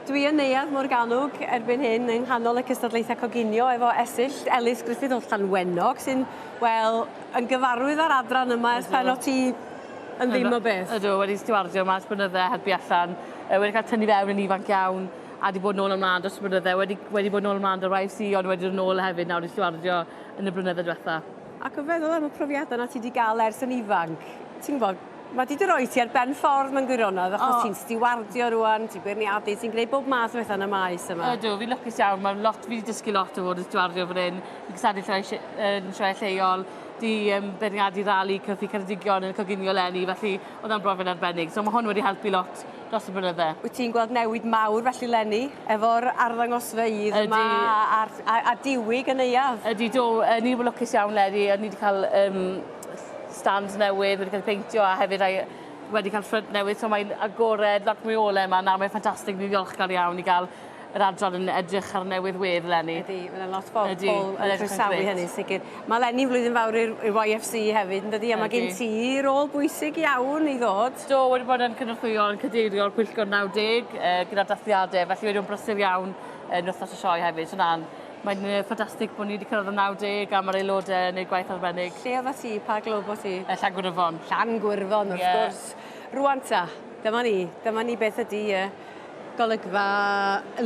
Dwi yn Neuadd Morgannwg erbyn hyn yng nghanol y cystadlaethau coginio efo Esyllt Elis Gruffydd o Llanwenog sy'n, wel, yn gyfarwydd â'r adran yma ers pan o't ti yn ddim o beth. Ydw, wedi stiwardio yma ers blynydde, helpu allan. Yy wedi cael tynnu fewn yn ifanc iawn a 'di bod nôl a mlan dros y blynydde. Wedi wedi bod nôl a mlan 'da'r YFC ond wedi dod nôl hefyd nawr i stiwardio yn y blynydde dwetha. Ac yn feddwl am y profiadau 'na ti 'di ga'l ers yn ifanc, ti'n gwbod, Mae 'di dy roi ti ar ben ffordd mewn gwirionedd achos oh. ti'n stiwardio rwan, ti'n beirniadu, ti'n gwneud bob math o bethau yn y maes yma. Ydw, fi'n lwcus iawn, mae lot, fi wedi dysgu lot o fod yn stiwardio fan hyn, fi'n cystadlu sioe, yn sioe lleol, di um, beirniadu rali Cyffi Ceredigion yn y coginio leni, felly oedd o'n brofiad arbennig. So mae hwn wedi helpu lot dros y blynydde. Wyt ti'n gweld newid mawr felly leni, efo'r arddangosfeydd yma a, a, a diwyg y neuadd? Ydy, do, ni wedi lwcus iawn leni, ni wedi cael um, stand newydd wedi cael ei peintio a hefyd rhai wedi cael ffrynt newydd so mae'n agored lot mwy o ole yma nawr mae'n ffantastig ni'n ddiolchgar iawn i gael yr adran yn edrych ar newydd wedd eleni. Ydy, ma' 'na lot o bobl yn croesawu hynny sicr. Ma' leni'n flwyddyn fawr i'r i'r YFC hefyd yndydi a ma' gen ti rôl bwysig iawn i ddod. Do wedi bod yn cynorthwyo yn cadeirio'r pwyllgor 90 yy gyda'r dathliade felly wedi bod yn brysur iawn yn wythnos y sioe hefyd so na'n Mae'n yy ffantastig bo' ni 'di cyrradd y 90 a ma'r aelode yn neud gwaith arbennig. Lle oddat ti? Pa glwb o' ti? Yy Llangwrfon. Llangwrfon wrth gwrs. Rŵan ta, dyma ni, dyma ni beth ydi y golygfa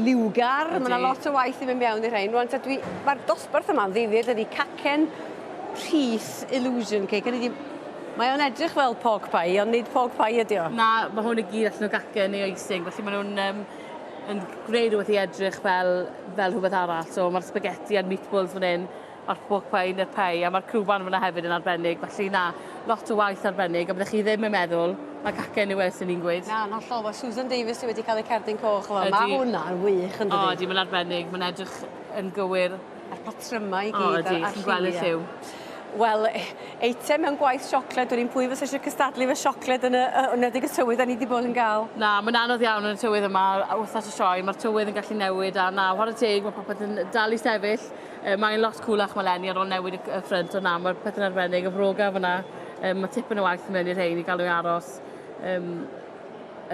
liwgar. Ma' 'na lot o waith i mynd mewn i rhein. Rŵan ta dwi ma'r dosbarth yma'n ddifyr dydi? Cacen rhith illusion cake. O'n i 'di mae o'n edrych fel pork pie ond nid pork pie ydi o. Na, ma' hwn i gyd allan o gacen neu icing felly ma' nw'n yym yn gwneud rhywbeth i edrych fel fel rhywbeth arall. So ma'r spaghetti a'r meatballs fan 'yn, ma'r pork pie ne'r pie a ma'r crwban fan 'na hefyd yn arbennig felly na, lot o waith arbennig a byddech chi ddim yn meddwl ma' cacen yw e swn i'n gweud. Na, yn hollol. Wel Susan Davies sy wedi ca'l ei cerdyn coch fel 'ma. Ma' hwnna'n wych yndydi? O ydi ma'n arbennig ma'n edrych yn gywir. A'r patryma i gyd a'r a'r lliwie. O ydi, chi'n gweld y lliw. Wel eitem mewn gwaith siocled, dwn i'm pwy fysa eisiau cystadlu efo siocled yn y yy enwedig y tywydd 'dan ni 'di bod yn ga'l. Na, mae'n anodd iawn yn y tywydd yma a wthnos y sioe, ma'r tywydd yn gallu newid a na, whare teg, ma' popeth yn dal i sefyll. Yy mae'n lot cwlach 'ma leni ar ôl newid y c- y ffrynt, ond na, ma'r pethe'n arbennig, y froga fan 'na, yym ma' tipyn o waith mewn i'r rhein i ga'l n'w i aros yym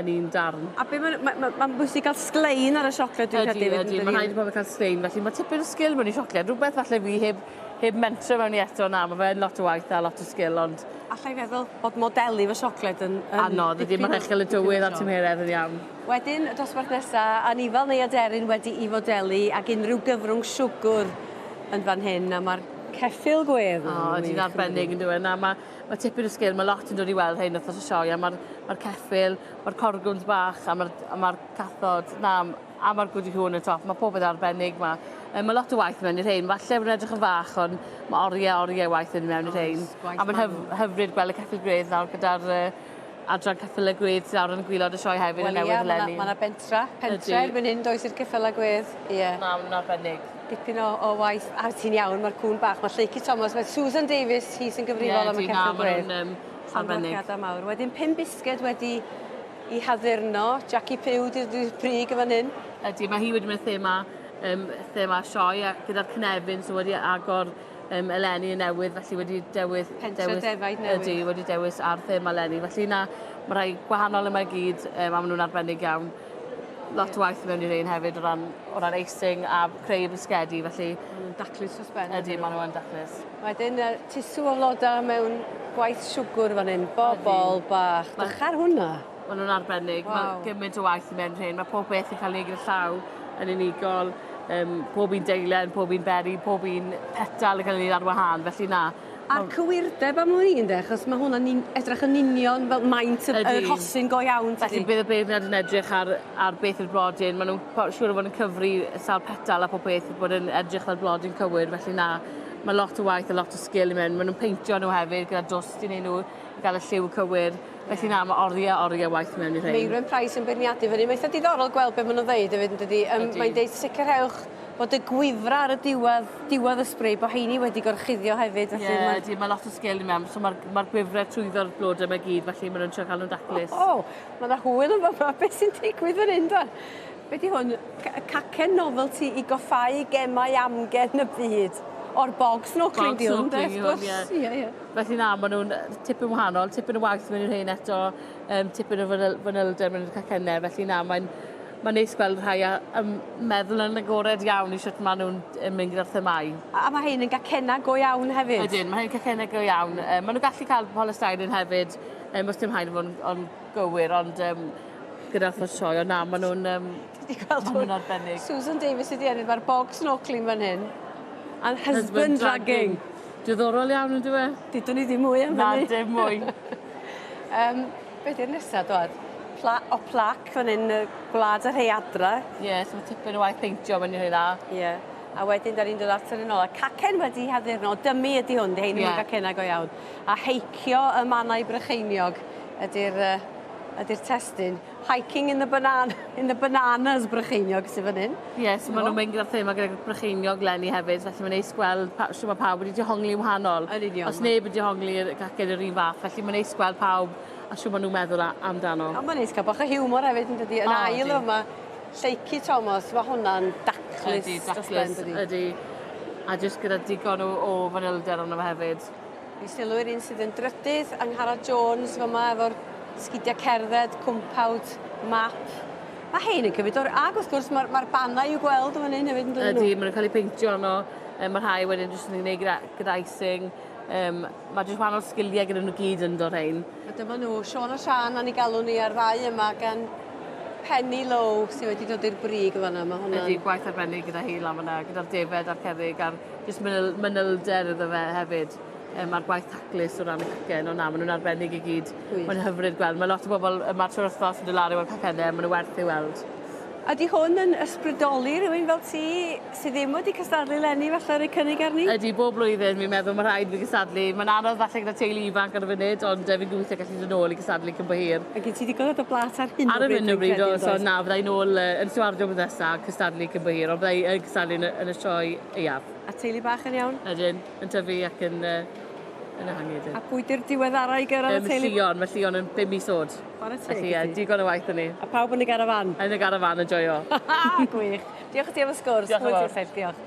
yn un darn. A be' ma'n ma' ma' ma'n bwysig ga'l sglein ar y siocled dwi'n credu Ydi ydi ma' rhaid i pobl ca'l sglein felly ma' tipyn o sgil mewn i siocled rwbeth falle fi heb heb mentro mewn i eto na ma' fe yn lot o waith a lot o sgil ond... Alla i feddwl bod modelu efo siocled yn yn... Anodd ydi ma' rhaid chi ga'l y dywydd a'r tymheredd yn iawn. Wedyn y dosbarth nesa anifal neu aderyn wedi'i fodelu ag unrhyw gyfrwng siwgwr yn fan hyn a ma'r ceffyl gwedd O ydi'n arbennig on'd yw e? Na ma' ma' tipyn o sgil ma' lot yn dod i weld rhein wthnos y sioe a ma'r ma'r ceffyl ma'r corgwns bach a ma'r a ma'r cathod na a ma'r gwdihŵ yn y top ma' popeth arbennig 'ma. Yy ma' lot o waith mewn i'r rhein falle bod e'n edrych yn fach on' ma' orie a orie o waith yn mewn i'r rhein. A ma'n hyf- hyfryd gweld y ceffyl gwedd nawr gyda'r yy adran ceffyle gwedd sy nawr yn gwylod y sioe hefyd yn newydd eleni. Wel ie ma' 'na ma' 'na bentra pentre erbyn hyn does i'r ceffyla gwedd. Ie. Na ma' nw'n arbennig. Dipyn o o waith a ti'n iawn ma'r cŵn bach ma' Lleucu Thomas ma' Susan Davies hi sy'n gyfrifol am y ceffyl gwedd. Ie 'di na ma' nw'n yym arbennig. Llongyfarchiada mawr. Wedyn pum bisged wedi 'u haddurno. Jackie Pugh 'di'r 'di'r brig yn fan 'yn. Ydi ma' hi wedi mynd thema yym thema sioe a gyda'r cynefin so wedi agor yym eleni yn newydd felly wedi dewis... Pentre dewis, defaid newydd. Ydi wedi dewis ar thema eleni felly na ma' rhai gwahanol yma i gyd yym a ma' nw'n arbennig iawn. Lot o waith mewn i rein hefyd o ran o ran icing a creu y bisgedi felly... Ma' nw'n daclus dros ben. Ydi ma' n'w yn daclus. Wedyn yy tusw o floda mewn gwaith siwgwr fan 'yn. Bobol bach. Dych ar hwnna. Ma' nw'n arbennig. Waw. Ma' gymaint o waith i mewn rhein. Ma' pob beth yn ca'l 'i neud gyda llaw yn unigol. Yym pob un deilen, pob un beri, pob un petal yn ca'l 'i neud ar wahân felly na. A'r cywirdeb am wn i ynde achos ma' hwnna'n un- edrych yn union fel maint y yr rhosyn go iawn tydi? Felly bydd y beirniad yn edrych ar ar beth yw'r blodyn ma' nw'n po- siŵr o fod yn cyfri sawl petal a pob peth bod yn edrych fel blodyn cywir felly na ma' lot o waith a lot o sgil i mewn. Ma' nw'n peintio n'w hefyd gyda dwst i neu' n'w i ga'l y lliw cywir. Felly na ma' orie a orie o waith mewn i rhein. Meirwen Price yn beirniadu fyny. Mae eitha diddorol gweld be' ma' nw'n ddeud hefyd yndydi? Yym mae'n deud sicrhewch bod y gwifra ar y diwedd diwedd y sbri bo' heini wedi gorchuddio hefyd felly Ie ma'... ydi ma' lot o sgil i mewn so ma'r ma'r gwifre trwyddo'r blode 'ma gyd felly ma' nw'n trio ca'l nw'n daclus. O ma' 'na hwyl yn fa' 'ma be' sy'n digwydd fan 'yn dwan? Be' 'di hwn? C- cacen novelty i goffáu gemau amgen y byd. O'r bog snorkeling 'di hwn de wrth gwrs. Ie ie. Felly na ma' nw'n yy tipyn wahanol tipyn o waith mewn i rhein eto yym tipyn o fanyl- fanylder mewn i'r cacenne felly na mae'n Mae'n neis gweld rhai a yn meddwl yn agored iawn i shwt ma' nw'n yn mynd gyda'r themâu. A ma' rhein yn gacenna go iawn hefyd? Ydyn ma' rhein cacenne go iawn. Yy ma' n'w gallu ca'l polystyrene hefyd yym os dim rhaid i fo' yn on' gywir ond yym gyda wthnos sioe on' na ma' nw'n yym... Ti 'di gweld hwn? Ma' nw'n arbennig. Susan Davies sy 'di ennill ma'r bog snorkeling fan hyn. And husband dragging. Diddorol iawn on'd yw e? Dudwn ni ddim mwy am hynny. Na dim mwy. Yym be' 'di'r nesa dwad? Pla- o plac fan 'yn yy gwlad y rhaeadra. Ie so ma' tipyn o waith peintio mewn i rheina. Ie. A wedyn 'dan ni'n dod at yr un ola. Cacen wedi haddurno, dymi ydi hwn, 'di hein ddim yn gacenna go iawn. A heicio ym Mannau Brycheiniog ydi'r yy ydi'r testun. Hiking in the banan- in the bananas Brycheiniog sy fan 'yn. Ie so ma' nw'n mynd gyda'r thema gyda Brycheiniog leni hefyd felly ma'n neis gweld pa- shw ma' pawb wedi dehongli'n wahanol. Yn union. O's neb yn dehongli'r cacen yr un fath felly ma'n neis gweld pawb a shw ma' nw'n meddwl a- amdano. A ma'n neis ca'l bach o hiwmor hefyd yndydi? Yn ail yma Lleucu Thomas ma' hwnna'n daclus Ydi daclus ydi. A jyst gyda digon o o fanylder arno fe hefyd. Fi sylw i'r un sydd yn drydydd, Angharad Jones fa' 'ma efo'r sgidia cerdded, cwmpawd, map. Ma' hein yn cymryd o'r... Ag wrth gwrs ma'r ma'r bannau i'w gweld yn fan 'yn hefyd on'd ydyn nhw? Ydi ma' nw'n ca'l eu peintio arno yy ma' rhai wedyn jyst yn ei neud gyda gyda icing. Yym ma' jyst wahanol sgilie gyda n'w gyd yndo rhein. A dyma nhw, Siôn a Siân a'n 'u galw ni a'r ddau yma gan Penny Lowe sy wedi dod i'r brig yn fan 'na ma' hwnna'n... Ydi gwaith arbennig gyda hi lan fan 'na gyda'r defed a'r cerrig a'r jyst manyl- manylder iddo fe hefyd. Yym a'r gwaith taclus o ran y cacen on' na ma' nw'n arbennig i gyd. Gwych. Mae'n hyfryd gweld ma' lot o bobol yma trwy'r wthnos yn do' lan i weld cacenne ma' n'w werth eu weld. Ydi hwn yn ysbrydoli rhywun fel ti sy ddim wedi cystadlu leni falle roi cynnig arni? Ydi bob blwyddyn fi'n meddwl ma' rhaid fi gystadlu. Ma'n anodd falle gyda teulu ifanc ar y funud ond yy fi'n gobeithio gallu dod nôl i gystadlu cyn bo hir. A gen ti ddigon o dy blât ar hyn o bryd Ar y hyn o bryd o's on' na fyddai nôl yy yn stiwardio blwyddyn nesa a cystadlu cyn bo hir ond byddai yn cystadlu yn y yn y sioe aeaf. A teulu bach yn iawn? Ydyn, yn tyfu ac yn yy yn ehangu 'dyn. A pwy 'di'r diweddara i gyrradd y teulu? Llion, ma' Llion yn bum mis o'd. Chware teg Felly ie, digon o waith 'da ni. A pawb yn y garafan? Yn y garafan yn joio. Gwych. Diolch i ti am y sgwrs. Diolch yn fawr. Diolch.